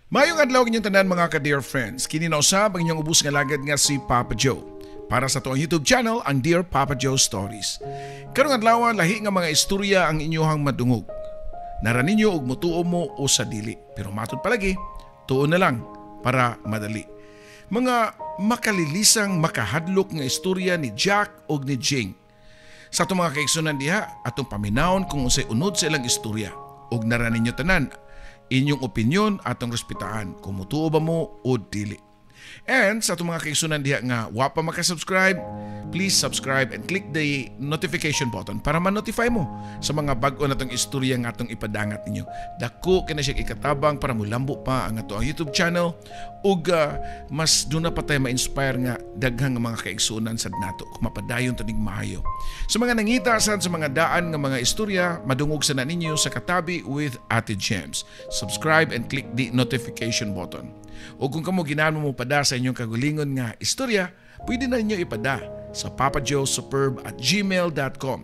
Maayong adlaw inyong tanan, mga ka-dear friends. Kini na usab ang inyong ubos nga lagad nga si Papa Joe para sa atoang YouTube channel, ang Dear Papa Joe Stories. Karong adlaw, lahi nga mga istorya ang inyohang madungog. Nara ninyo og mutuo mo o sa dili. Pero matud palagi, tuo na lang para madali. Mga makalilisang, makahadlok nga istorya ni Jack og ni Jing. Sa atong mga kaigsunan diha, atong paminawon kung unsay unod sa ilang istorya. Og nara ninyo tanan, inyong opinyon atong respetaan kung mutuo ba mo o dili. And sa atong mga kaigsunan diha nga wa pa makasubscribe, please subscribe and click the notification button para ma-notify mo sa mga bag-o natong istorya nga atong ipadangat ninyo. Dako kay na siya ikatabang para mulambo pa ang atoang YouTube channel ug mas duna pa tayo ma-inspire nga daghang nga mga kaigsunan sad nato kung mapadayon to ning maayo. Sa mga nangita sad sa mga daan nga mga istorya, madungog sa na ninyo sa Katabi with Ate James. Subscribe and click the notification button. O kung kamo ginahan mo pada sa inyong kagulingon nga istorya, pwede na ninyo ipada sa papajoesuperb@gmail.com.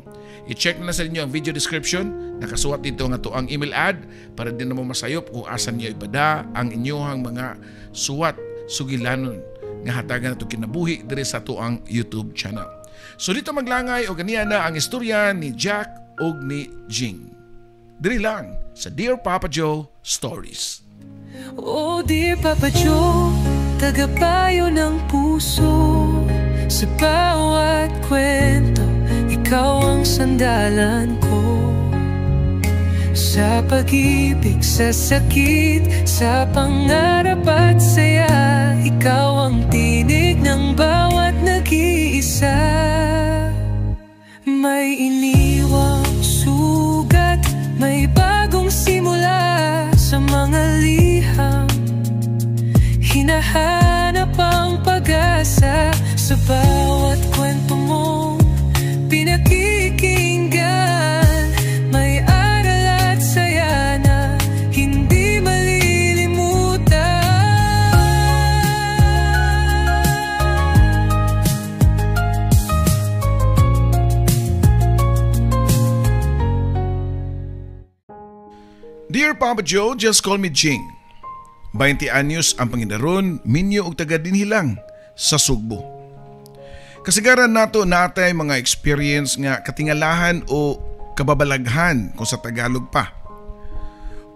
I-check na sa inyo ang video description. Nakasuwat dito nga to ang email ad para din na mo masayop kung asan niyo ipada ang inyong mga suwat sugilanon nga hatagan nato kinabuhi diri sa ato ang YouTube channel. So dito maglangay o ganiya na ang istorya ni Jack ug ni Jing. Diri lang sa Dear Papa Joe Stories. Oh dear Papa Joe, tagapayo ng puso. Sa bawat kwento, ikaw ang sandalan ko. Sa pag-ibig, sa sakit, sa pangarap at saya, ikaw ang tinig ng bawat nag-iisa. May iniwang sugat, may bagong simula. Sa mga liham, hinahanap ang pag-asa. Sa bawat kwento mong pinakikinggan, may aral at saya na hindi malilimutan. Dear Papa Joe, just call me Jing. 20 anyos ang pangidaron, minyo og taga dinhilang sa Sugbo. Kasigaran nato natay mga experience nga katingalahan o kababalaghan kung sa Tagalog pa.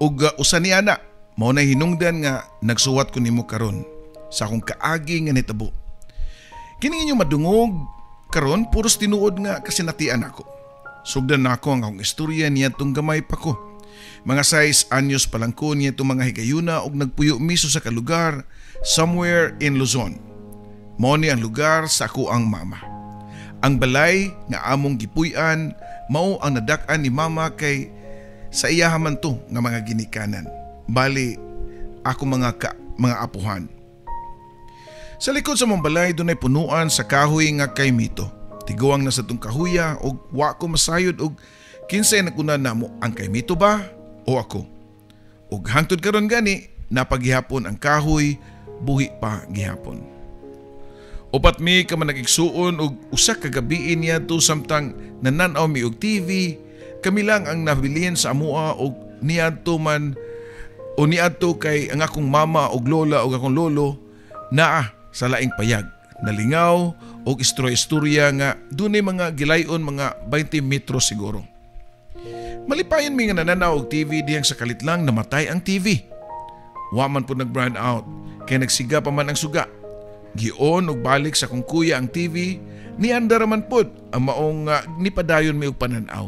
Ug usa ni ana, mao na hinungdan nga nagsuwat ko nimo karon sa akong kaagi nga nitabo. Kini inyong madungog karon puros tinuod nga kasinatian ako. Sugdan nako ang akong istorya niadtong gamay pa ko. Mga 6 anyos pa lang ko niya itong mga higayuna og nagpuyo miso sa kalugar somewhere in Luzon. Mao ni ang lugar sa ako ang mama. Ang balay nga among gipuy-an mao ang nadak-an ni mama kay sa iya man to nga mga ginikanan. Bali ako mga apuhan. Sa likod sa mong balay dunay punuan sa kahoy nga kay mito. Tiguang na sa tong kahuya og wa ko masayod og kinsay naguna namo, ang kay mito ba o ako. Og hangtod karon gani napagihapon ang kahoy, buhi pa gihapon. Upat mi ka man nagigsuon og usa ka gabii niadto samtang nanan-aw mi og TV, kami lang ang nabilin sa amoa og niadto man o niadto kay ang akong mama og lola og akong lolo naa sa laing payag. Nalingaw og istorya-istorya nga dunay mga gilayon mga 20 metro siguro. Malipayon mi nga nananaw og TV diyang sa kalit lang namatay ang TV. Wa man pud nag-brown out kay nagsiga pa man ang suga. Gion og balik sa kong kuya ang TV, niandar man pud ang maong nipadayon mi og panan-aw.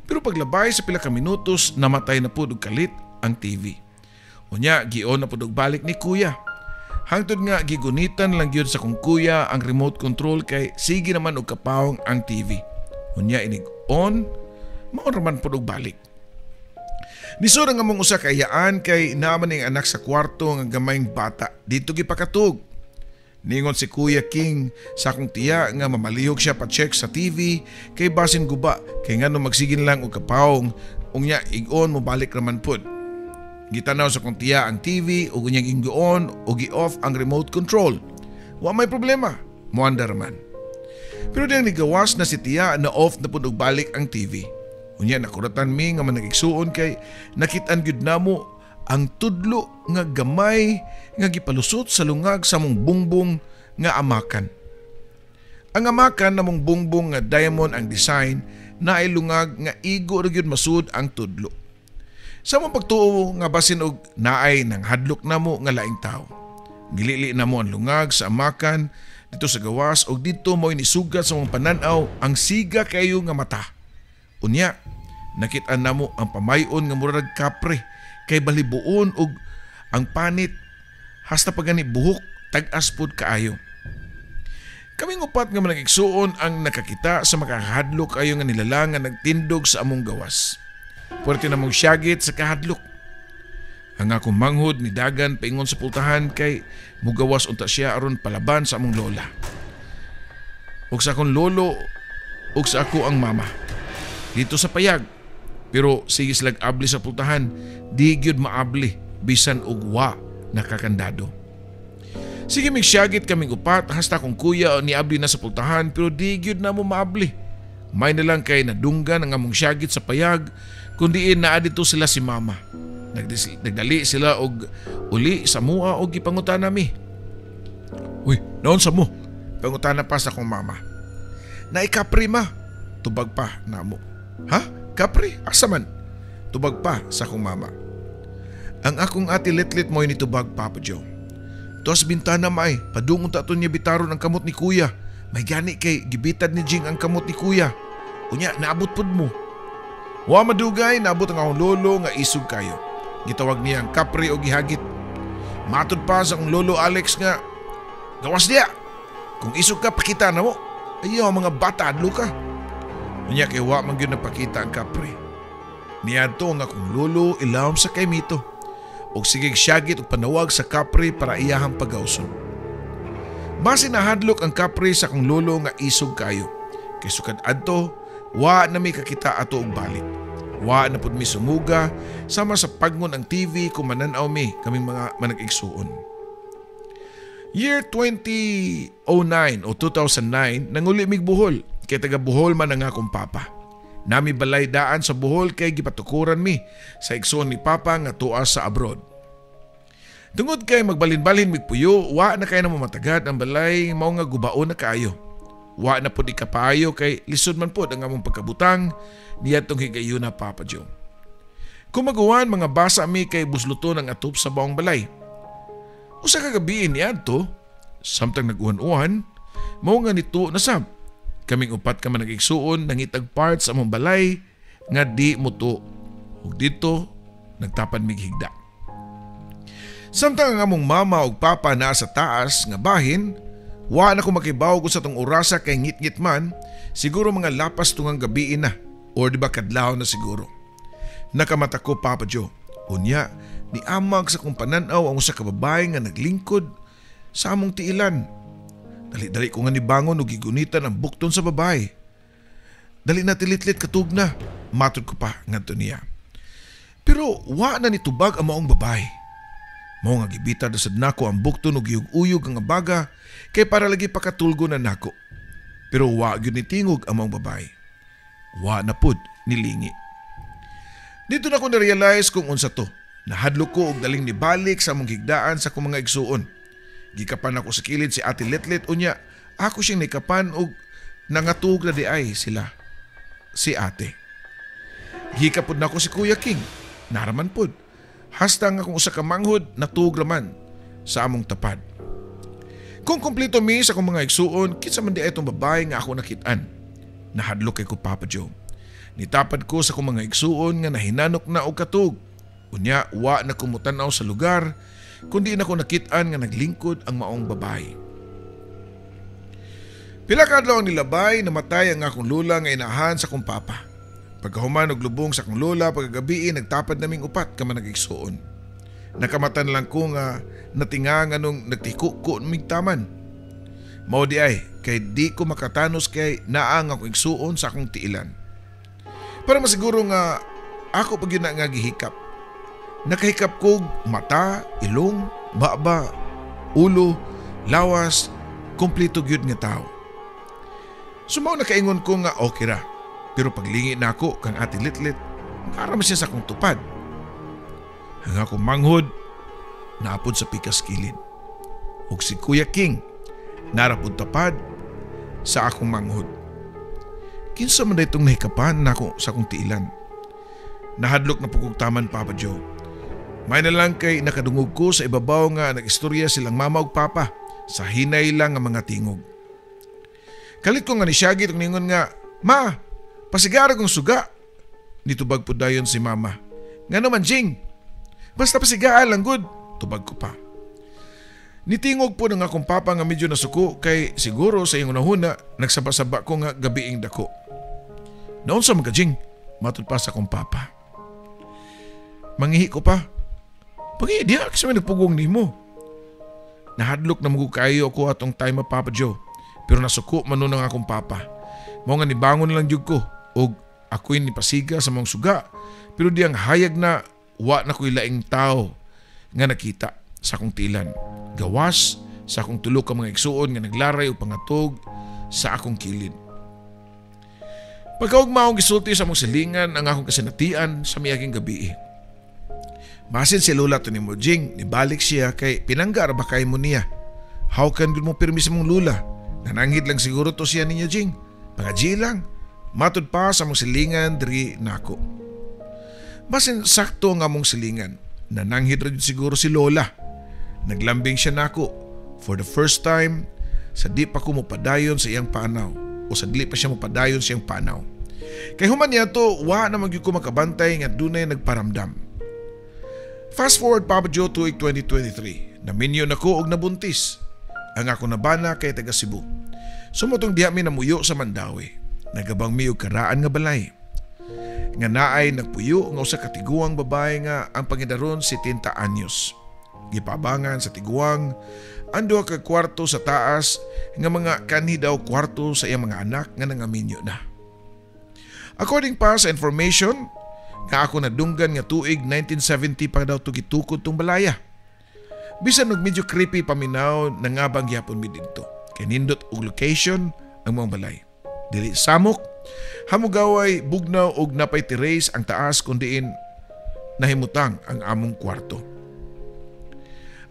Pero paglabay sa pila ka minutos namatay na pud og kalit ang TV. Unya gion na pud og balik ni kuya. Hangtod nga gigunitan lang gyud sa kong kuya ang remote control kay sige naman og kapawong ang TV. Unya inig on, mao raman pud og balik. Nisod ang among usa ka iyaan kay naaman ning anak sa kwarto nga gamayng bata dito gipakatug. Ningon si Kuya King sa akong tiya nga mamalihok siya pa-check sa TV kay basin guba kay ngano magsigin lang og kapawong unya ig-on mo balik raman pud. Gitanaw sa akong tiya ang TV ug unyang ing-on ug gi-off ang remote control. Wa may problema, moandar man. Pero diyang nigawas na si tiya na off na pud og balik ang TV. Unya nakuratan mi nga managigsuon kay nakit-an gyud namo ang tudlo nga gamay nga gipalusot sa lungag sa mong bungbong nga amakan. Ang amakan namong bungbong nga diamond ang design na ay lungag nga igo ra gyud masud ang tudlo. Sa mong pagtuo nga basin og naay nang hadlok namo nga laing tawo. Gilili namo ang lungag sa amakan dito sa gawas og didto mo'y nisugat sa mong panan-aw ang siga kayo nga mata. Unya, nakit-an namo ang pamayon nga murag kapre kay balibuon og ang panit hasta pagani buhok tag-as pud kaayo. Kaming upat nga manag-igsuon ang nakakita sa makakahadlok ayo nga nilalang nga nagtindog sa among gawas. Puwerte namong syagit sa kahadlok. Ang akong manghod ni dagan paingon sa pultahan kay mugawas unta siya aron palaban sa among lola. Ug sa akong lolo ug sa ako ang mama. Dito sa payag. Pero sige silag abli sa pultahan, di gyud maabli bisan og wa nakakandado. Sige mig syagit kaming upat hasta akong kuya ni abli na sa pultahan pero di gyud na mo maabli. May na lang kay nadunggan ang among syagit sa payag kundi naa dito sila si mama. Nagdali sila og uli sa mua og gipangutana mi. Uy, naon sa mo? Pangutana pa sa akong mama. Naikapri ma. Tubag pa namo. Ha? Kapri? Asa man? Tubag pa sa akong mama. Ang akong ate Litlit mo'y nitubag, Papa Joe. Tuas bintana maay, padungon ta niya bitaron ang kamot ni kuya. May gani kay gibitad ni Jing ang kamot ni kuya. Unya, naabot pud mo. Wa madugay, naabot ang akong lolo nga isog kayo. Gitawag niya ang kapre o gihagit. Matod pa sa akong lolo Alex nga, gawas niya. Kung isog ka, pakita na mo. Ayaw, mga bata, adlo ka. Unya kay wa man gyud napakita ang kapre. Niadto ang akong lolo ilawom sa kaymito. Og sige syagit og panawag sa kapre para iyahang pagawson. Basin nahadlok ang kapre sa akong lolo nga isog kayo. Kay sukad adto, wa na mi kakita ato og balik. Wa na pud mi sumuga sama sa pagngon ang TV kung mananaw mi kaming mga manag-igsuon. Year 2009 o 2009, nanguli mig Bohol. Kay taga Bohol man ang akong papa. Nami balay daan sa Bohol kay gipatukuran mi sa igsoon ni papa nga tuwa sa abroad. Tungod kay magbalin-balin migpuyo, wa na kay namo matagad ang balay mao nga gubaon na kaayo. Wa na pud ikapaayo kay lisod man pud ang among pagkabutang niadtong higayuna, Papa Joe. Kung maguwan mga basa mi kay busluton ang atop sa baong balay. Usa ka gabi niadto, samtang nag-uwan-uwan, mao nga nito nasab. Kaming upat ka man nag-igsuon nangitag parts sa among balay nga di muto. Ug dito nagtapan mig higda. Samtang ang among mama ug papa naa sa taas nga bahin, wa na ko makibaw kung sa tong orasa kay ngit-ngit man, siguro mga lapas tungang gabi na or di ba kadlaw na siguro. Nakamata ko, Papa Joe. Unya, ni amag sa kong pananaw ang usa ka babae nga naglingkod sa among tiilan. Dali-dali ko nga nibangon ug gigunitan ang bukton sa babae. Dali na tilitlit katug na, matod ko pa ngadto niya. Pero wa na nitubag ang maong babae. Mao nga gibitad na sad nako ang bukton ug gihug-uyog ang baga kay para lagi pakatulgo na nako. Pero wa gyud nitingog ang maong babae. Wa na pud nilingi. Dito na ko na-realize kung unsa to. Nahadlok ko og daling nibalik sa among higdaan sa akong mga igsuon. Gikapan ako sa kilid si Ate Litlit unya ako siyang nikapan og nangatug na di ay sila si ate. Gikapod nako si Kuya King. Naraman pod. Hasta nga kung usa ka manghod natug raman sa among tapad. Kung kompleto mi sa akong mga igsuon, kinsa man di ay itong babae nga ako nakit-an. Nahadlok kay ko, Papa Joe. Nitapad ko sa akong mga igsuon nga nahinanok na og katug. Unya wa na kumutan-aw sa lugar kundi na ko nakit-an nga naglingkod ang maong babae. Pila ka adlaw ang nilabay, namatay ang akong lola nga inahan sa akong papa. Pagkahuman og lubong sa akong lola, pagkagabi nagtapad naming upat ka man nag-igsuon. Nakamatan lang ko nga natinga nga nung nagtiko ko mig taman. Mao di ay, kay di ko makatanos kay naa nga akong igsuon sa akong tiilan. Para masiguro nga ako pag yun na nga gihikap. Nakahikap kog mata, ilong, baba, ulo, lawas, kompleto gyud nga tao. Sumaw nakaingon ko nga okay ra. Pero paglingi na ako kang Ate Litlit, naram siya sa akong tupad. Ang akong manghod naapod sa pikas kilid. Ug si Kuya King narapod tapad sa akong manghod. Kinsa man itong nahikapan nako sa akong tiilan. Nahadlok na pud kog taman, Papa Joe. May na lang kay nakadungog ko sa ibabaw nga nag-istorya silang mama ug papa sa hinay lang nga mga tingog. Kalit ko nga nisyagit og ningon nga, "Ma, pasigara kong suga." Nitubag po dayon si mama. "Nga naman, Jing?" "Basta pasigaan lang gud," tubag ko pa. Nitingog po ng akong papa nga medyo nasuko kay siguro sa iyong unahuna nagsaba-saba ko nga gabiing dako. "Naunsa man ka, Jing?" matud pa sa akong papa. "Mangihi ko pa." "Pangihi diha kasi may nagpugong nimo." Nahadlok na mugod kayo ako atong time, Papa Joe. Pero nasuko man nun ang akong papa. Mao nga nibangon lang jud ko og ako'y nipasiga sa mong suga. Pero diyang hayag na wa na ko'y laing tao nga nakita sa akong tilan, gawas sa akong tulo ka mga igsuon nga naglaray og pangatog sa akong kilid. Pagkaugma, akong gisulti sa among silingan ang akong kasinatian sa miaging gabi. "Basin si Lola to nimo, Jing, nibalik siya kay pinangga ra ba kay mo niya. How can gud mo pirmi sa mong lula? Nananghid lang siguro to siya ninyo, Jing. Pangadji lang," matud pa sa among silingan diri nako. Basin sakto nga among silingan. Nananghid ra jud siguro si Lola. Naglambing siya nako for the first time sa di pa ko mopadayon sa iyang panaw o sa dili pa siya mopadayon sa iyang panaw. Kay human niya to, wa na magyud ko makabantay nga dunay nagparamdam. Fast forward, Papa Joe, tuig 2023. Naminyo na ko og nabuntis. Ang ako nabana kay taga Cebu. So mao tong diha mi namuyo sa Mandaue. Nagabang mi og karaan nga balay nga naay nagpuyo nga usa ka tiguang babae nga ang pangidaron 70 anyos. Gipabangan sa tiguang ang duha ka kwarto sa taas nga mga kanhi daw kwarto sa iyang mga anak nga nangaminyo na. According pa sa information nga ako nadunggan nga tuig 1970 pa daw to gitukod tong balaya. Bisan og medyo creepy paminaw, nangabang gyapon mi didto. Kay nindot og location ang mga balay. Dili samok, hamugaway bugnaw og napay terrace ang taas kung diin nahimutang ang among kwarto.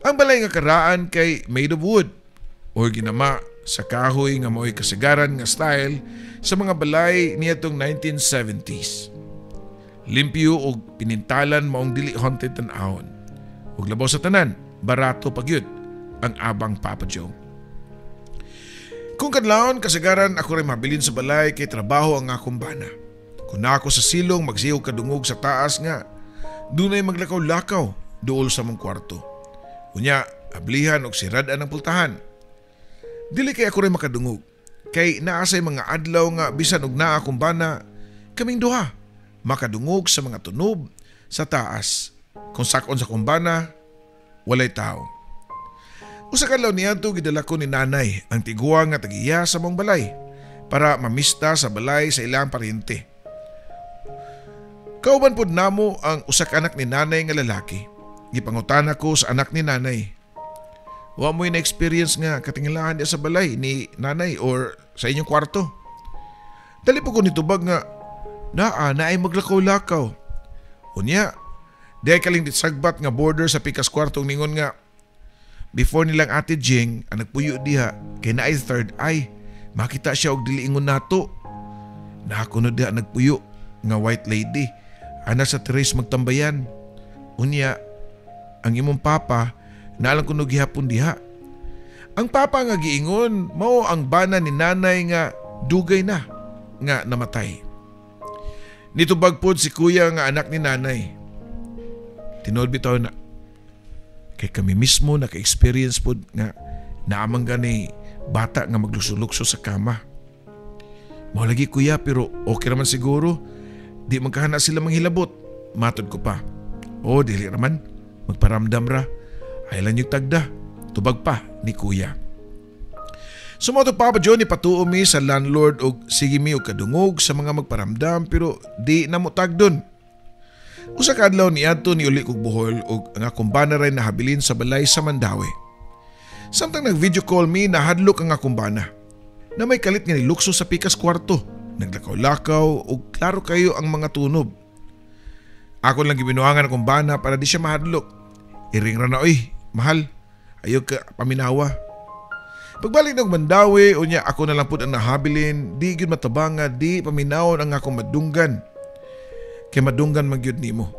Ang balay nga karaan kay made of wood or ginama sa kahoy nga mao'y kasagaran nga style sa mga balay niadtong 1970s. Limpyo og pinintalan, maong dili haunted tan-awon. Ug labaw sa tanan, barato pa gyud ang abang, Papa Joe. Kung kadlawon, kasagaran ako rin mabilin sa balay kay trabaho ang akong bana. Kung na ako sa silong, magsihog kadungog sa taas nga dunay maglakaw-lakaw duol sa mong kwarto. Unya, ablihan og sirad-an ang pultahan. Dili kay ako rin makadungog kay naa say mga adlaw nga bisan og naa akong bana, kaming duha makadungog sa mga tunob sa taas. Kung sakon sa akong bana, walay tao. Usa ka adlaw niadto, gidala ko ni nanay ang tiguang nga tagiya sa mong balay para mamista sa balay sa ilang paryente. Kauban pod namo ang usa ka anak ni nanay nga lalaki. Gipangutana ko sa anak ni nanay, "Wa mo na experience nga katingilahan diya sa balay ni nanay or sa inyong kwarto?" Dali po ko nitubag nga naa naay maglakaw-lakaw. Unya, di ay kaling sagbat nga border sa pikas kwarto ningon nga before nilang Ate Jing ang nagpuyo diha kay naay third eye, makita siya og dili ingon nato. Naa kuno diha nagpuyo nga white lady ana sa terrace magtambayan. Unya ang imong papa naalang kuno gihapon diha." Ang papa nga giingon mao ang bana ni nanay nga dugay na nga namatay. Nitubag pod si kuya nga anak ni nanay. "Tinuod bitaw na. Kay kami mismo naka-experience pod nga naamang gani bata nga maglukso-lukso sa kama." "Mao lagi, kuya, pero okay raman siguro. Di man kahana sila manghilabot," matod ko pa. "Oh, dili raman. Magparamdam ra. Ay lang yung tagda," tubag pa ni kuya. So mao to, Papa Johnny, patuo mi sa landlord og sige mi og kadungog sa mga magparamdam pero di na mo tagdon. Usa ka adlaw niadto, ni uli kog Bohol ug ang akong bana ray nahabilin sa balay sa Mandaue. Samtang nag-video call mi, nahadlok ang akong bana na may kalit nga nilukso sa pikas kwarto. Naglakaw-lakaw ug klaro kayo ang mga tunob. Ako lang gibinuangan akong bana para di siya mahadlok. Iring ra na oy, mahal. Ayaw ka paminawa. Pagbalik ng Mandaue, unya ako na lang pud ang nahabilin, di gyud matabanga, di paminawon ang akong madunggan. Kay madunggan man gyud nimo.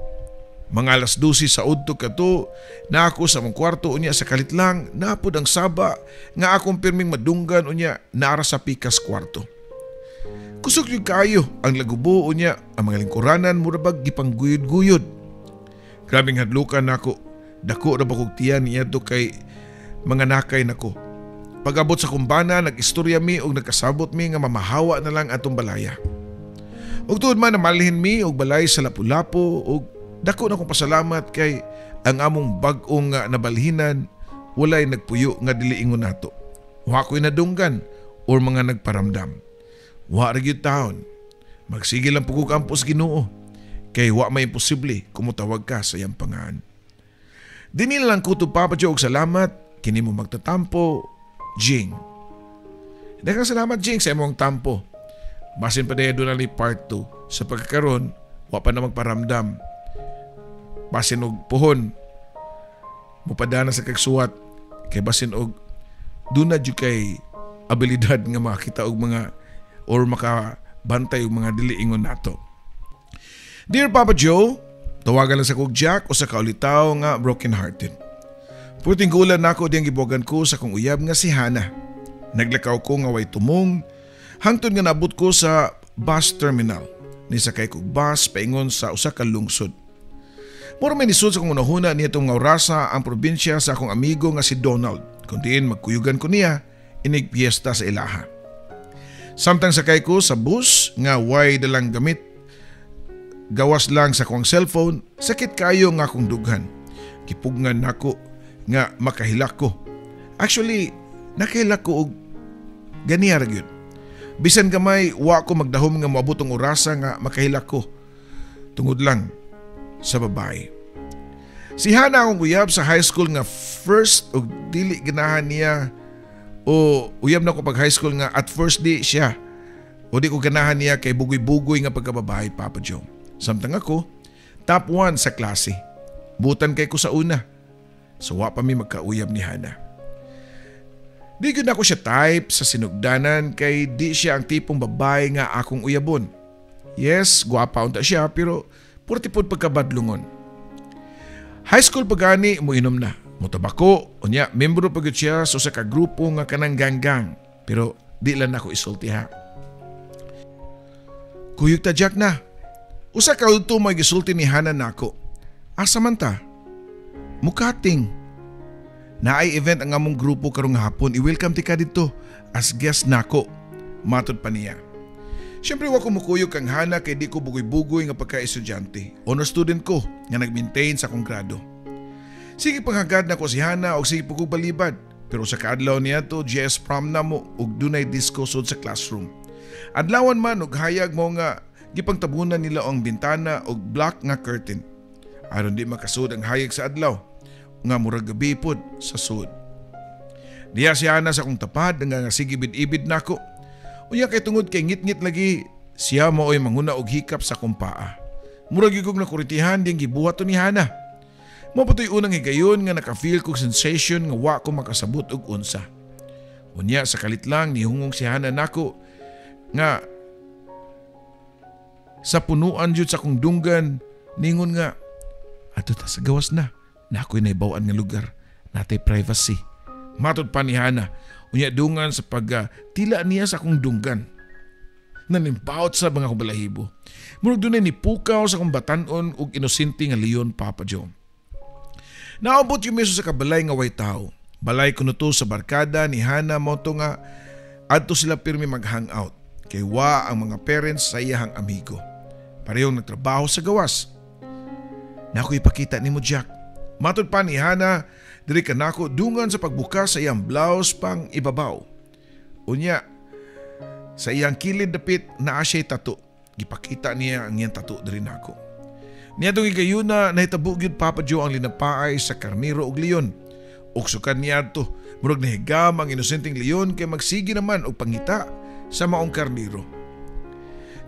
Mga alas 12 sa udto kato, na ako sa among kwarto unya sa kalit lang, napud ang saba nga akong pirming madunggan unya naara sa pikas kwarto. Kusog gyud kaayo ang lagubo unya ang mga lingkuranan mura bag gipangguyod-guyod. Grabing hadlukan nako, dako ra ba kog tiyan niadto kay mga nakay nako. Pag-abot sa kumbana, nag-istorya mi og nagkasabot mi nga mamahawa na lang atong balaya. Ug tuod man namalhin mi og balay sa Lapu-Lapu ug dako na kong pasalamat kay ang among bag-ong nga nabalhinan walay nagpuyo nga dili ingon nato. Wa ko'y nadunggan or mga nagparamdam. Wa ra gyud taon. Magsige lang pugog ampos Ginoo kay wa may imposible kung motawag ka sa iyang pangan. Dinhi lang kutob, Papa Joe, og salamat kini mo magtatampo, Jing. Daghang salamat, Jing, sa imong tampo. Basin pa doon na part 2 sa pagkakaron wa pa na magparamdam. Basin og puhon mupadana sa kagsuwat kay basin og duna jud kay abilidad nga makakita og mga or makabantay og mga dili ingon nato. Dear Papa Joe, tawagan lang sa kog Jack o sa kaulitaw nga broken hearted. Puting gulan nako diyang gibuwagan ko sa kong uyab nga si Hana. Naglakaw ko nga way tumong, hangtod nga naabot ko sa bus terminal. Nisakay kog bus paingon sa usa ka lungsod. Mura may nisud sa akong hunahuna niya itong nga orasa ang probinsya sa akong amigo nga si Donald. Kung diin magkuyugan ko niya, inig piyesta sa ilaha. Samtang sakay ko sa bus nga way dalang gamit, gawas lang sa akong cellphone, sakit kayo nga akong dughan. Gipugngan nako nga makahilak ko. Actually, nakahilak ko og ganiya ra gyud. Bisan gamay, wa ko magdahom nga moabot ang orasa nga makahilak ko. Tungod lang sa babae. Si Hana akong uyab sa high school nga first og dili ganahan niya o uyab na ko pag high school nga at first di siya o di ko ganahan niya kay bugoy-bugoy nga pagkababae, Papa Joe. Samtang ako, top 1 sa klase. Butan kay ko sa una. So wa pa mi magkauyab ni Hana. Di gyud ako siya type sa sinugdanan kay di siya ang tipong babae nga akong uyabon. Yes, gwapa unta siya pero purti pod pagkabadlungon. High school pa gani mo inom na. Motabako, unya membro pa gyud siya sa usa ka grupo nga kanang ganggang. Pero di lang nako isulti ha. Kuyog ta, Jack, na. Usa ka udto may gisulti ni Hana nako. Asa man ta? Mukating. Naay event ang among grupo karong hapon. I-welcome ti ka dito as guest nako. Matod pa niya. Siyempre wa ko mukuyog kang Hana kay di ko bugoy-bugoy nga pagka-estudyante. Honor student ko nga nag-maintain sa akong grado. Sige panghagad na ko si Hana og sige pugog balibad. Pero sa kaadlaw niya to, GS prom na mo og dunay disco sud sa classroom. Adlawan man og hayag mo nga gipangtabunan nila ang bintana og black nga curtain. Aron di makasud ang hayag sa adlaw nga murag gabi pod sa sud. Diya si Hana sa akong tapad nga sige ibid-ibid nako. Unya kay tungod kay ngit-ngit lagi siya maoy manguna og hikap sa akong paa. Murag gyud kog nakuritihan ding gibuhat to ni Hana. Mao pa to'y unang higayon nga naka-feel kog sensation nga wa ko makasabot og unsa. Unya sa kalit lang nihungong si Hana nako nga sa punuan jud sa akong dunggan ningon nga adto ta sa gawas na na ako'y naibaw-an nga lugar natay privacy. Matod pa ni Hana unya dungan sa pag tila niya sa akong dunggan. Nanimpawot sa mga akong balahibo. Murag dunay nipukaw sa akong batanon og inosente nga leon, Papa Joe. Naabot yung miso sa kabalay nga way tao. Balay kuno to sa barkada ni Hana mo to nga adto sila pirmi mag-hangout. Kay wa ang mga parents sa iyahang amigo. Parehong nagtrabaho sa gawas. Nako ipakita nimo, Jack. Matod pa ni Hana, diri kanako dungan sa pagbukas sa iyang blouse pang ibabaw. Unya, sa iyang kilid dapit naa siya'y tattoo. Gipakita niya ang iyang tattoo diri nako. Niadtong higayuna nahitabo gyud, Papa Joe, ang linapaay sa karniro og leon. Uksukan niya adto, murag nahigam ang inosenteng leon kay magsige naman og pangita sa maong karniro.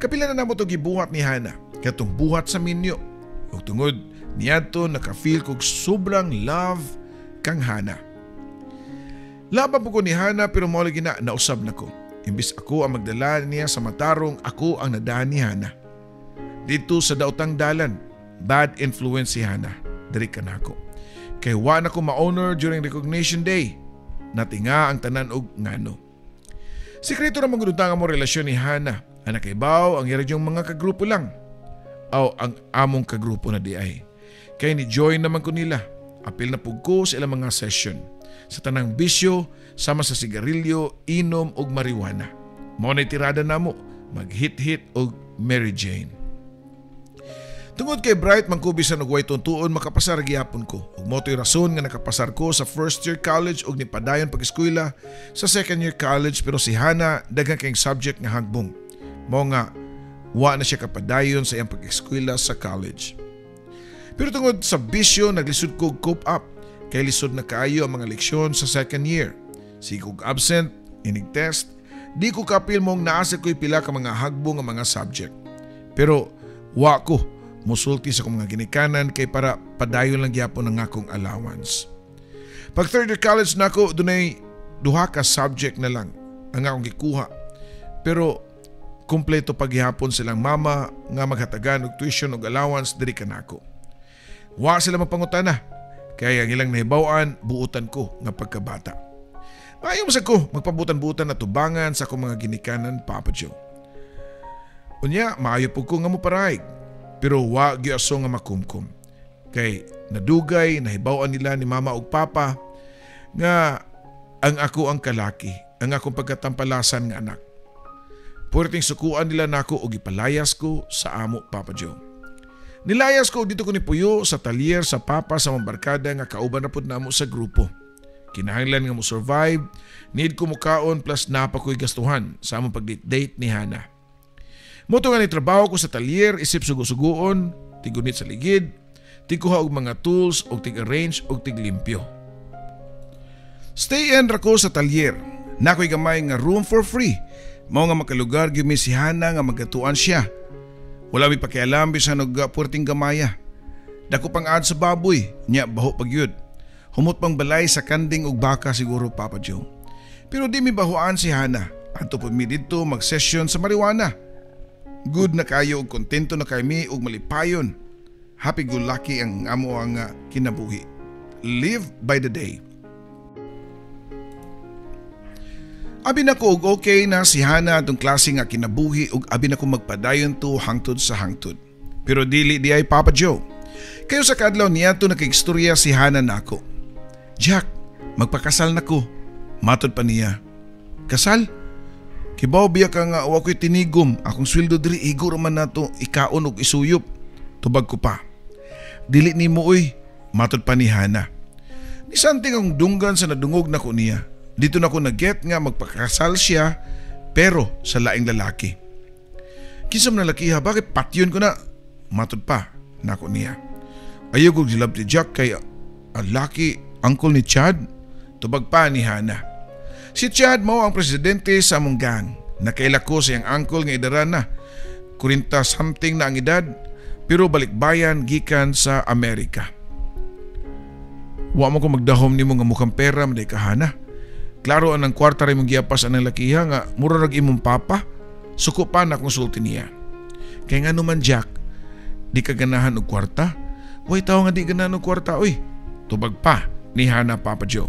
Kapila na namo to gibuhat ni Hana, katong buhat sa minyo. Ug tungod niadto naka-feel kog sobrang love kang Hana. Laban po ko ni Hana pero mao lagi na nausab na ko. Imbis ako ang magdala niya sa matarong, ako ang nadahan ni Hana. Dito sa daotang dalan, bad influence si Hana. Diri ka nako. Kay wa na ko ma-honor during recognition day. Natinga ang tanan og ngano. Sikreto ra man gud ang among relasyon ni Hana. Ang nakaibaw ang iradyong mga kagrupo lang. Aw ang among kagrupo na di ay. Kay ni join naman ko nila. Apil na pug ko sa ilang mga session. Sa tanang bisyo, sama sa sigarilyo, inom og marijuana. Mao na'y tirada namo, mag-hit-hit og Mary Jane. Tungod kay bright man ko bisan og way tuntuon, makapasar gihapon ko. Ug mao to'y rason nga nakapasar ko sa first year college ug nipadayon pag-eskwela sa second year college, pero si Hana daghan kayong subject nga hagbong. Mao nga wa na siya kapadayon sa iyang pag-eskwela sa college. Pero tungod sa bisyo naglisod ko cope up kay lisod na kaayo ang mga leksyon sa second year. Sige kog absent, inig test, di ko kapil mong naasa ko'y pila ka mga hagbong nga mga subject. Pero wa ko musulti sa akong mga ginikanan kay para padayon lang gyapon ang akong allowance. Pag third year college nako, dunay duha ka subject na lang ang akong gikuha. Pero kumpleto paghihapon silang mama nga maghatagan og tuition og allowance diri kanako. Wa sila mapangutana kay ang ilang nahibaw-an buutan ko nga pagkabata. Maayo man ko magpabutan-butan na tubangan sa akong mga ginikanan, Papa Joe. Unya maayo pud ko nga moparayg pero wa gyud aso nga makumkum. Kay nadugay nahibaw-an nila ni mama ug papa nga ang ako ang kalaki, ang akong pagkatampalasan nga anak. Puwerteng sukuan nila nako og ipalayas ko sa amo, Papa Joe. Nilayas ko dito ko ni Puyo sa talyer sa papa sa among barkada nga kauban na pud namo sa grupo. Kinahanglan nga mo survive, need ko mukaon plus napa ko'y gastuhan sa among pag-date ni Hana. Moto nga ni trabaho ko sa talyer isip sugo-sugoon, tigunit sa ligid, tigkuha og mga tools og tig-arrange og tiglimpyo. Stay in ra ko sa talyer. Nakoy gamay nga room for free. Mao nga makalugar gyud mi si Hana nga magkatuan siya. Wala mi pakialam bisan og puwerteng gamaya. Dako pang ad sa baboy, nya baho pa gyud. Humot pang balay sa kanding og baka siguro, Papa Joe. Pero di mi bahuan si Hana. Adto pud mi didto mag-session sa marijuana. Good na kayo og kontento na kay mi og malipayon. Happy go lucky ang amo ang kinabuhi. Live by the day. Abi na ko og okay na si Hana atong klase nga kinabuhi og abi na ko magpadayon to hangtod sa hangtod. Pero dili di ay, Papa Joe. Kayo sa kadlaw niya to nakigstorya si Hana nako. Jack, magpakasal na ko. Matod pa niya. Kasal? Kibaw biya ka nga wa ko'y tinigom. Akong sweldo diri igo raman nato ikaon og isuyop. Tubag ko pa. Dili nimo oy. Matod pa ni Hana. Nisanting ang dunggan sa nadungog nako niya. Dito na ko nag-get nga magpakasal siya pero sa laing lalaki. Kinsa man lalakiha, bakit patyon ko na? Matod pa nako niya. Ayaw ko gilab ni Jack kay ang laki uncle ni Chad. Tubag pa ni Hana. Si Chad mao ang presidente sa among gang. Nakaila ko sa iyang uncle nga idaran na. 40 something na ang edad pero balikbayan gikan sa Amerika. Wa mo ko magdahom nimo nga mukhang pera maday ka, Hana. Klaro anang kwarta rin mong giapas anang lakiha nga mura rag imong papa. Suko pa na akong sulti niya. Kaya nga naman Jack, di ka ganahan og kwarta? Way tao nga di ganahan og kwarta oy. Tubag pa ni Hana, Papa Joe.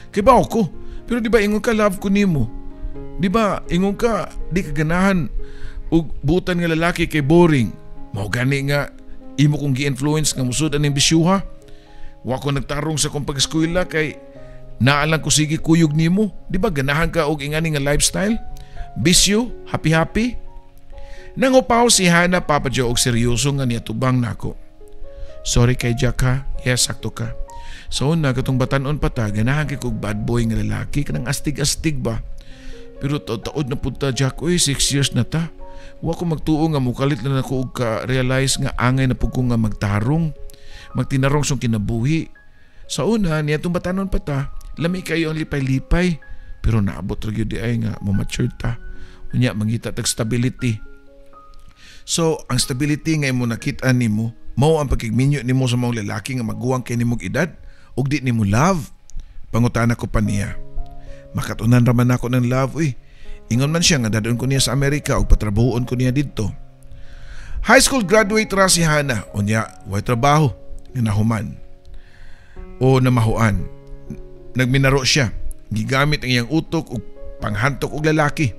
Kay ba ako? Pero di ba ingon ka love ko nimo? Di ba ingon ka di ka ganahan og butan nga lalaki kay boring? Mao gani nga imo kong gi-influence nga musud aning bisyuha. Wa ko nagtarong sa akong pag-eskwela kay naalang ko sige kuyog nimo. Di ba ganahan ka og ingani nga lifestyle? Bisyo, happy-happy? Nangupaw si Hana, Papa Joe, og seryoso nga niya tubang nako. Sorry kay Jack ha. Yes, sakto ka. So na katong batanon pa ta, ganahan kay kog bad boy nga lalaki kanang astig-astig ba. Pero taod-taod na pud ta Jack, oy, 6 years na ta. Wa ko magtuo nga mukalit na nako og ka-realize nga angay na pud ko nga magtarong, magtinarong sa kinabuhi. Sa una niya tong batanon pa ta, lami kayo ang lipay-lipay, pero naabot ra gyud di ay nga mo mature ta. Unya mangita tag stability. So, ang stability nga imo nakit-an nimo, mao ang pagkigminyo nimo sa maong lalaki nga maguwang kay nimog edad ug di nimo love? Pangutana ko pa niya. Makatunan ra man ako ng love, uy. Ingon man siya nga dadon ko niya sa Amerika ug patrabahoon ko niya didto. High school graduate ra si Hana, unya way trabaho nga nahuman o namahuan. Nagminaro siya, gigamit ang iyang utok ug panghantok og lalaki.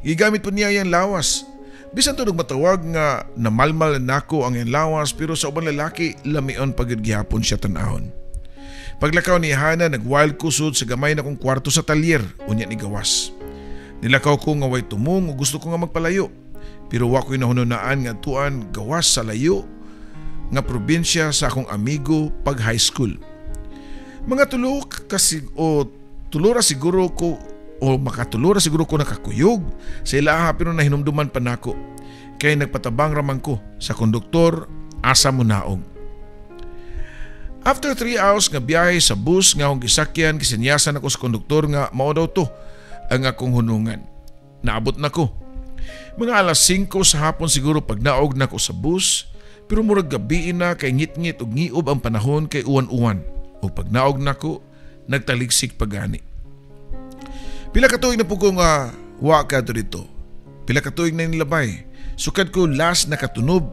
Gigamit po niya iyang lawas. Bisan tunog matawag nga namalmal nako ang iyang lawas, pero sa ubang lalaki lamion pagid gihapon siya tan-awon. Paglakaw ni Hana, nagwild ko sud sa gamay na kong kwarto sa talyer, unya ni gawas. Nilakaw ko nga way tumong ug gusto ko nga magpalayo. Pero wa ko'y nahununaan nga tuan gawas sa layo nga probinsya sa akong amigo pag high school. Mga tulo kasi o tulora siguro ko o makatulora siguro ko nakakuyog sa ilaha, pero nahinumduman pa nako kay nagpatabang raman ko sa konduktor asa mo naog. After 3 hours nga biyahe sa bus nga akong gisakyan, gisenyasan ako sa konduktor nga mao daw to ang akong hunungan. Naabot na ko. Mga alas 5 sa hapon siguro pag naog na ko sa bus, pero murag gabi na kay ngit-ngit ug ngiob ang panahon kay uwan-uwan. Ug pag naog na ko, nagtaligsik pagani. Pila ka tuig na po ko nga wa ka dito. Pila ka tuig na nilabay. Sukad ko last nakatunob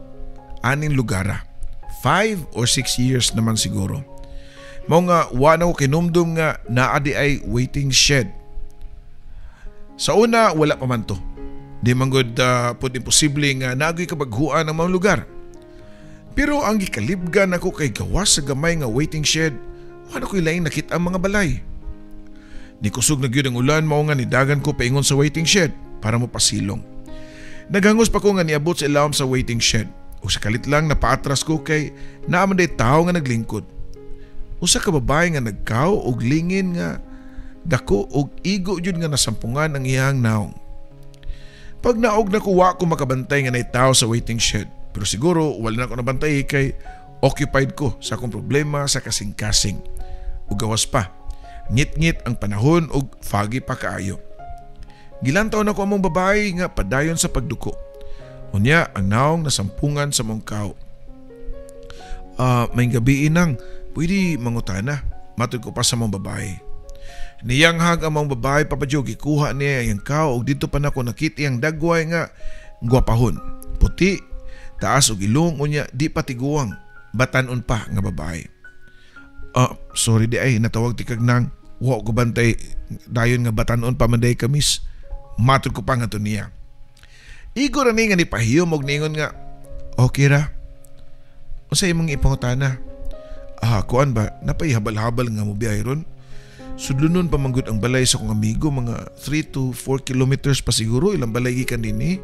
aning lugara. 5 or 6 years naman siguro. Mao nga wa na ko kinumdum nga naa di ay waiting shed. Sa una wala pa man to. Di man gud pud imposible nga naagoy kabaghuan ang mga lugar. Pero ang gikalibgan ako kay gawas sa gamay nga waiting shed, wala ko'y laing nakita ang mga balay. Nikusog na gyud ang ulan, mao nga nidagan ko paingon sa waiting shed para mopasilong. Naghangos pa ko nga niabot sa ilawom sa waiting shed. O sa kalit lang napaatras ko kay naa man day tawo nga naglingkod. Usa ka babae nga nagkaw og lingin nga dako og igo jud nga nasampungan ang iyang naong. Pag naog na ko, wa ko makabantay nga nay tawo sa waiting shed. Pero siguro wala na ko nabantay kay occupied ko sa akong problema sa kasing-kasing. Ug gawas pa, ngit-ngit ang panahon ug foggy pa kaayo. Gilantaw na ko among babae nga padayon sa pagduko. Unya ang naong nasampungan sa mong kaw. May gabi inang, pwede mangutana, matud ko pa sa mong babae. Niyanghag ang mong babae, Papa Joe, gikuha niya ang kaw ug dito pa nako nakita ang dagway nga gwapahon. Puti, taas og ilong, unya di pa tiguang, batanon pa nga babae. Sorry di ay, natawag ti kag nang, wa ko bantay dayon nga batanon pa man day kamis. Matud ko pa nga to niya. Igo ra ni nga nipahiyom og ningon nga, okay ra. Unsa imong ipangutana? Kuan ba, napayhabal-habal nga mo biyahe ron? Sudlonon pa manggod ang balay sa akong amigo, mga 3 to 4 kilometers pa siguro ilang balay gikan dinhi.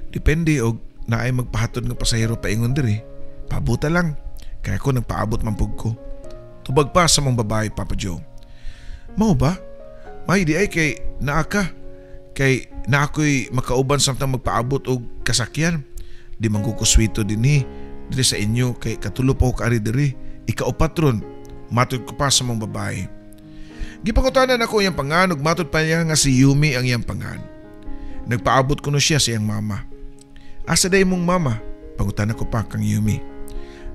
Depende og naay magpahatod nga pasahero paingon diri. Pabuta lang. Kaya ko nagpaabot man pug ko. Tubag pa sa mong babae, Papa Joe. Mao ba? May di ay kay naa ka. Kay na ako'y makauban samtang magpaabot og kasakyan. Di man ko kuswito dinhi diri sa inyo kay katulo pa ko kaari diri. Ikaw patron. Matod ko pa sa mong babae. Gipangutanan ako iyang pangan ug matod pa niya nga si Yumi ang iyang pangan. Nagpaabot kuno siya sa iyang mama. Asa day mong mama? Pangutana ko pa kang Yumi.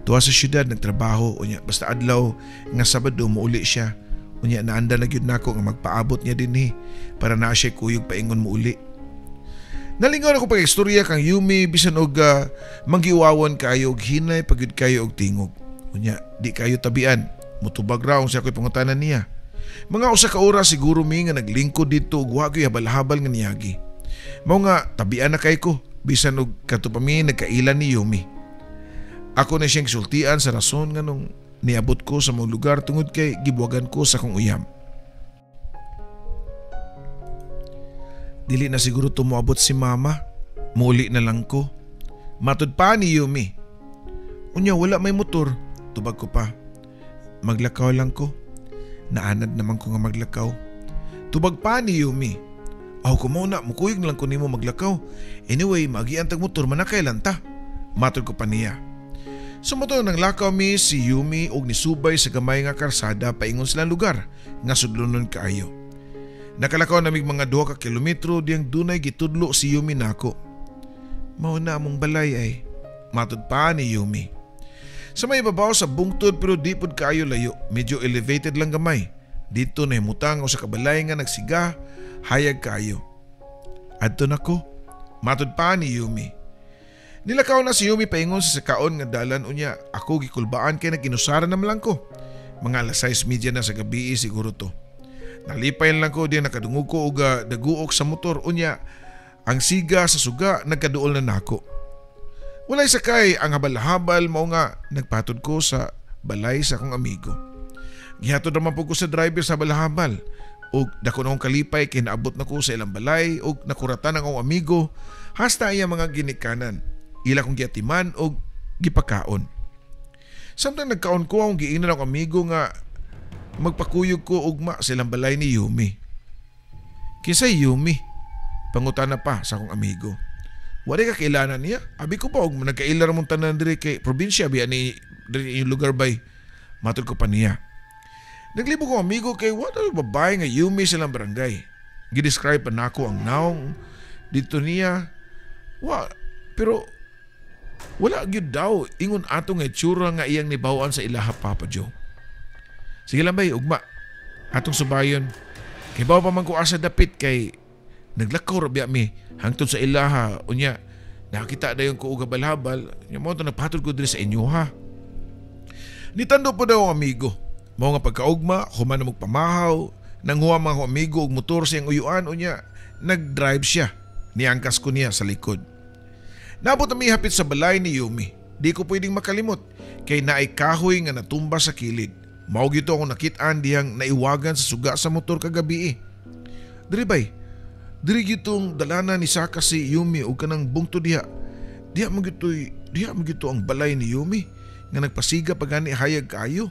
Tuwa sa syudad nagtrabaho unya basta adlaw nga Sabado muuli siya. Unya naanda na gyud nako nga magpaabot niya dinhi para naa siya kuyog paingon muuli. Nalingaw ako pag-istorya kang Yumi bisan og manggiwawon kaayo og hinay pagyud kayo og tingog. Unya di kayo tabian. Mutubag ra siya ko'y pangutanan niya. Mga usa ka oras siguro mi nga naglingkod didto ug wa ko'y habal-habal nga niagi. Mao nga tabian na kay ko bisan og kadto pa mi nagkailan ni Yumi. Ako na siyang sultian sa rason nga nung niabot ko sa mong lugar tungod kay gibuwagan ko sa akong uyam. Dili na siguro tumuabot si mama. Muli na lang ko. Matud pa ni Yumi. Unya wala may motor. Tubag ko pa. Maglakaw lang ko. Naanad naman ko nga maglakaw. Tubag pa ni Yumi. Aw kumuna, mukuyog na lang ko nimo maglakaw. Anyway, magian tag motor manakay lang ta. Matud ko pa niya. Sumuto ng lakaw mi si Yumi og nisubay sa gamay nga karsada paingon silang lugar nga sudlonon kaayo. Nakalakaw namig mga 2 ka kilometro diyang dunay gitudlo si Yumi nako. Mao na among balay ay. Matud pa ni Yumi. Sa may babaw sa bungtod pero di pud kaayo layo, medyo elevated lang gamay. Dito na himutang sa kabalay nga nagsiga, hayag kaayo. Adto nako, matud pa ni Yumi. Nilakaw na si Yumi paingon sa sakaon nga dalan, unya ako gikulbaan kay nag-inusara na man lang ko. Mga alas 6:30 na sa gabi siguro to. Nalipay lang ko diyan nakadungog ko og daguok sa motor, unya ang siga sa suga nagkaduol na nako. Walay sakay ang habal-habal, mao nga nagpatod ko sa balay sa akong amigo. Gihatod naman po ko sa driver sa habal-habal ug dako na akong kalipay kay naabot na ko sa ilang balay ug nakuratan ang akong amigo hasta iya mga ginikanan. Ila kong giatiman og gipakaon. Samtang nagkaon ko, akong giingnan akong amigo nga magpakuyog ko ugma sa ilang balay ni Yumi. Kinsay Yumi? Pangutana pa sa akong amigo. Wala ka kailanan niya. Abi ko pa og nagkaila ra mong tanan diri kay probinsya biya ni diri inyong lugar bay. Matod ko pa niya. Naglibo ko amigo kay what a babae nga Yumi sa ilang barangay. Gidescribe pa nako ang naong dito niya. Wa, pero wala gyud daw ingon ato nga itsura nga iyang nibawaan sa ilaha, Papa Joe. Sige lang bay, ugma. Atong subayon. Kay bawa pa man ko asa dapit kay naglakaw ra biya mi hangtod sa ilaha, unya nakita dayon ko og habal-habal, nya mo to nagpatod ko diri sa inyo ha. Nitando po daw ang amigo. Mao nga pagkaugma, human na magpamahaw, nanghuwa mga akong amigo og motor sa iyang uyuan, unya nag-drive siya. Niangkas ko niya sa likod. Naabot na hapit sa balay ni Yumi. Di ko pwedeng makalimot kay naay kahoy nga natumba sa kilid. Mao gito akong nakit-an dihang naiwagan sa suga sa motor kagabi. Diri bay, diri gitong dalana ni Saka si Yumi og kanang bungto diha. Diha man gito ang balay ni Yumi nga nagpasiga pa gani hayag kaayo.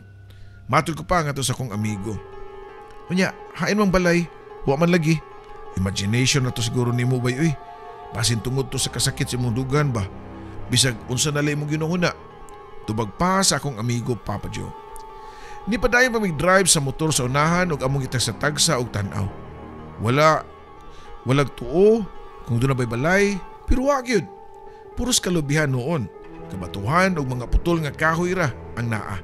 Matod ko pa nga to sa akong amigo. Unya, hain mang balay, wa man lagi. Imagination na to siguro nimo bay uy. Basin tungod to sa kasakit sa imong dugan ba. Bisag unsa na lay imong ginunguna. Tubag pa sa akong amigo, Papa Joe. Ni padayon pa mig-drive sa motor sa unahan ug among gitagsa-tagsa og tan-aw. Wala, walag tuo kung doon na ba'y balay, pero wa gyud. Puros kalubihan noon. Kabatuhan og mga putol nga kahoy ra ang naa.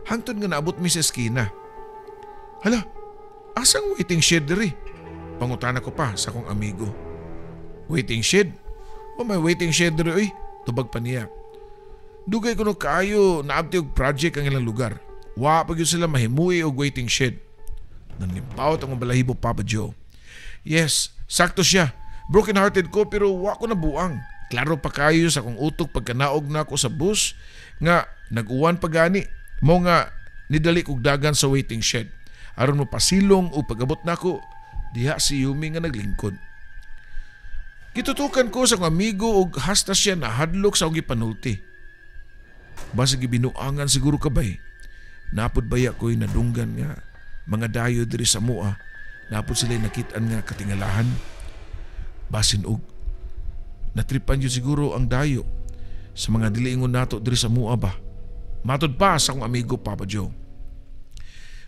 Hangtod nga naabot mi sa eskina. Hala, asang waiting shed diri? Pangutana ko pa sa akong amigo. Waiting shed? O may waiting shed diri oy, tubag pa niya. Dugay kuno kaayo naabti og project ang ilang lugar. Wa pa gyud sila mahimui og waiting shed. Nanlimpawt ang balahibo, Papa Joe. Yes, sakto siya. Broken hearted ko pero wa ko nabuang. Klaro pa kayo sa akong utok pagkanaog na ako sa bus nga nag-uwan pa gani. Mo nga nidali kog dagan sa waiting shed. Aron mo pasilong o pag-abot nako diha si Yumi nga naglingkod. Gitutukan ko sa akong amigo og hasta siya nahadlok sa akong gipanulti. Basta gibinuangan siguro kabay. Napod baya ko'y nadunggan nga mga dayo diri sa mua. Napod sila'y nakit-an nga katingalahan. Basin og natripan yun siguro ang dayo sa mga diliingon nato diri sa mua ba. Matod pa sa akong amigo, Papa Joe.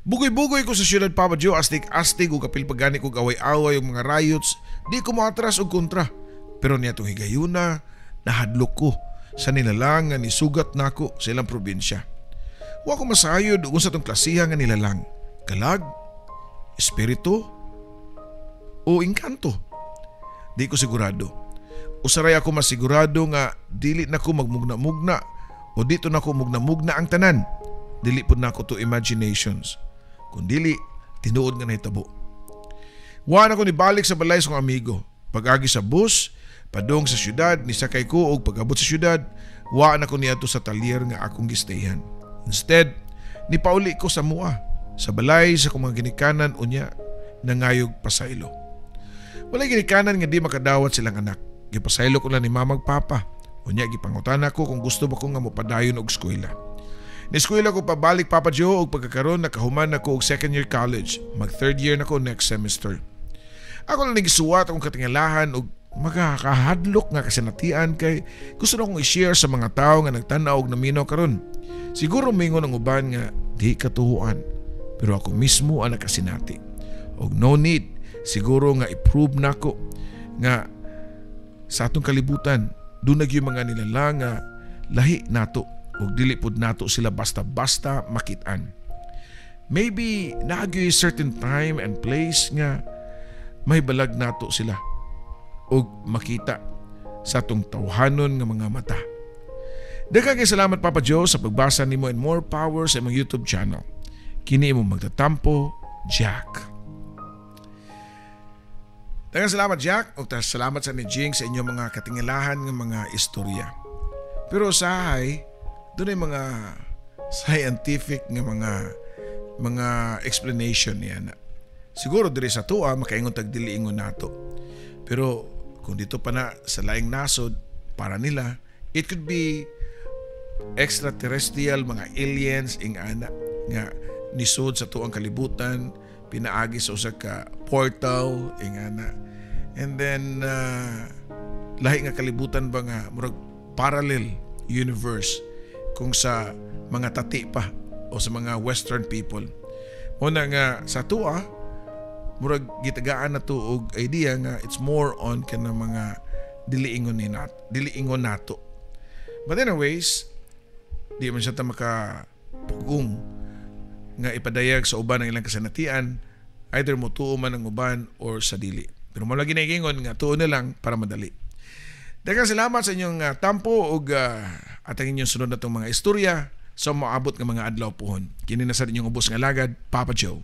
Bugoy-bugoy ko sa syudad, Papa Joe, astig-astig ug kapil pagani kog away-away og mga riots, di ko moatras og kontra. Pero niya itong higayuna, nahadlok ko sa nilalang nga nisugat nako sa ilang probinsya. Wa ko masayod ug unsa tong klasiha nga nilalang. Kalag, espiritu, o engkanto. Di ko sigurado. Usaray ako masigurado nga dili na ko magmugna-mugna o dito na ko mugna-mugna ang tanan. Dili pud nako to imaginations. Kung dili, tinuod nga nahitabo. Wa na ko nibalik sa balay sa akong amigo. Pag-agi sa bus, padung sa syudad, nisakay ko og pag-abot sa syudad, wa na ko niadto sa talyer nga akong gistayhan. Instead, nipauli ko sa mua, sa balay sa akong mga ginikanan unya nangayog pasaylo. Walay ginikanan nga di makadawat silang anak. Gipasaylo ko lang ni mamag papa. Unya gipangutana ko kung gusto ba ko nga mopadayon og eskwela. Ni-eskwela ko pabalik, Papa Joe, og pagkakaron nakahuman na ko og second year college. Mag third year na ko next semester. Ako lang nagisuwat akong katingalahan og makakahadlok nga kasinatian kay gusto na akong i-share sa mga tao nga nagtan-aw og naminaw karon. Siguro mingon ang uban nga di katuhuan, pero ako mismo ang nakasinati. Og no need siguro nga i-prove nako nga sa atong kalibutan Doon yung mga nilalang nga lahi nato ug dili pud nato sila basta-basta makitaan. Maybe naa gyoy certain time and place nga mahibalag nato sila ug makita sa atong tawhanon nga mga mata. Daghang kay salamat, Papa Joe, sa pagbasa nimo and more power sa imong YouTube channel. Kini imong magtatampo, Jack. Daghang salamat, Jack, ug salamat sa ni Jing sa inyong mga katingalahan nga mga istorya. Pero sahay, doon ay mga scientific nga mga explanation niya na. Siguro diri sa tuwa makaingon tag dili ingon nato. Pero kung dito pa na sa laing nasod para nila, it could be extraterrestrial, mga aliens ing ana nga nisod sa tuang kalibutan pinaagi sa usa ka portal ing ana, and then lahi nga kalibutan ba nga murag parallel universe kung sa mga tati pa o sa mga western people. Mo na nga sa tuwa murag gitagaan na to og idea nga it's more on kana mga dili ingon nato. But anyways, di man siya ta makapugong nga ipadayag sa uban ang ilang kasanatian, either mo tuo man ang uban or sa dili. Pero mo lagi naigingon nga tuo na lang para madali. Daghang salamat sa inyong tampo ug at ang inyong sunod na tong mga istorya sa moabot nga mga adlaw pohon. Kini na sa inyong ubos nga alagad, Papa Joe.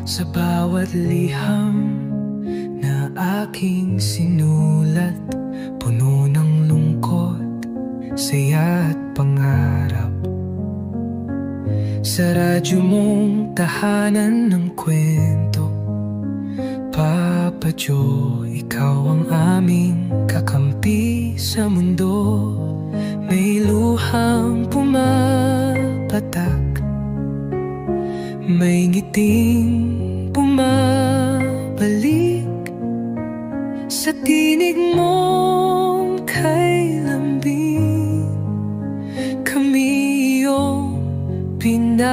Sa bawat liham na aking sinulat, puno ng lungkot, saya at pangarap. Sa radyo mong tahanan ng kwento, Papa Joe, ikaw ang aming kakampi sa mundo. May luhang pumapatak, may ngiting bumabalik sa tinig mong kay lambing. Kami iyong pinapahid.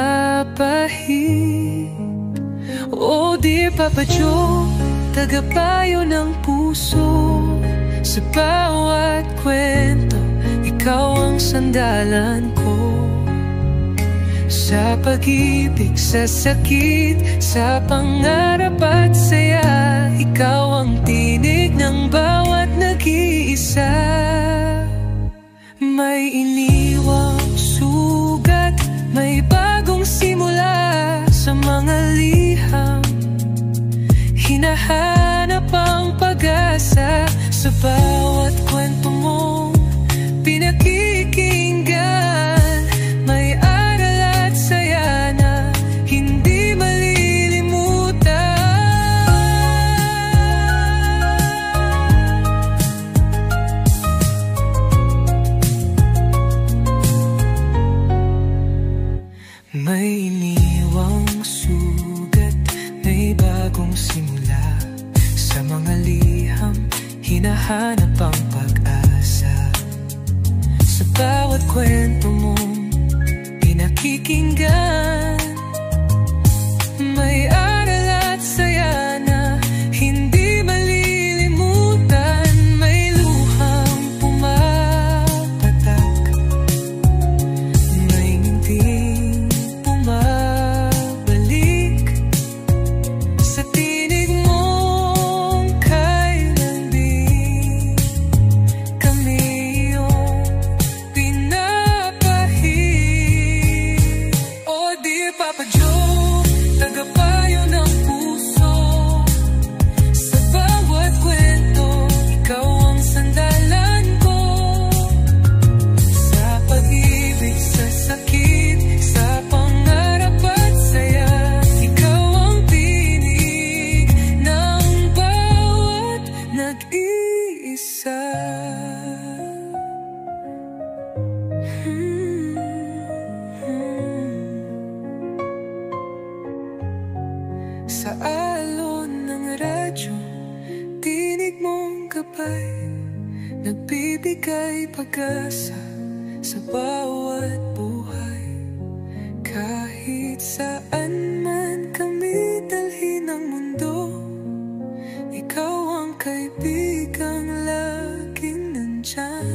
Oh dear Papa Joe, tagapayo ng puso. Sa bawat kwento, ikaw ang sandalan ko. Sa pag-ibig, sa sakit, sa pangarap at saya, ikaw ang tinig ng bawat nag-iisa. May iniwang sugat, may bagong simula. Sa mga liham, hinahanap ang pag-asa. Sa bawat kwento mong pinakikinggan, may aral at saya na hindi malilimutan. May iniwang sugat, may bagong simula. Sa mga liham, hinahanap ang pag-asa. Sa bawat kwento mong pinakikinggan, may aral at saya na hindi malilimutan. May luhang pumapatak, may ngiting bumabalik. Sa tinig mong kay lambing, kami iyong pinapahid. Oh dear Papa Joe, tagapayo ng puso. Sa bawat kwento, ikaw ang sandalan ko. Sa pag-ibig, sa sakit, sa pangarap at saya, ikaw ang tinig ng bawat nag-iisa. Sa alon ng radyo, tinig mong gabay, nagbibigay pag-asa sa bawat buhay. Kahit saan man kami dalhin ng mundo, ikaw ang kaibigang laging nandyan,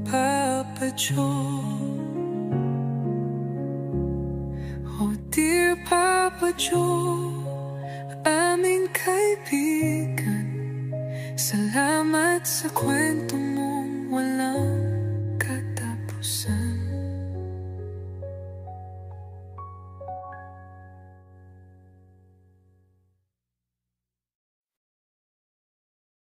Papa Joe. Oh dear Papa Joe, aming kaibigan, salamat sa kwento mong walang katapusan.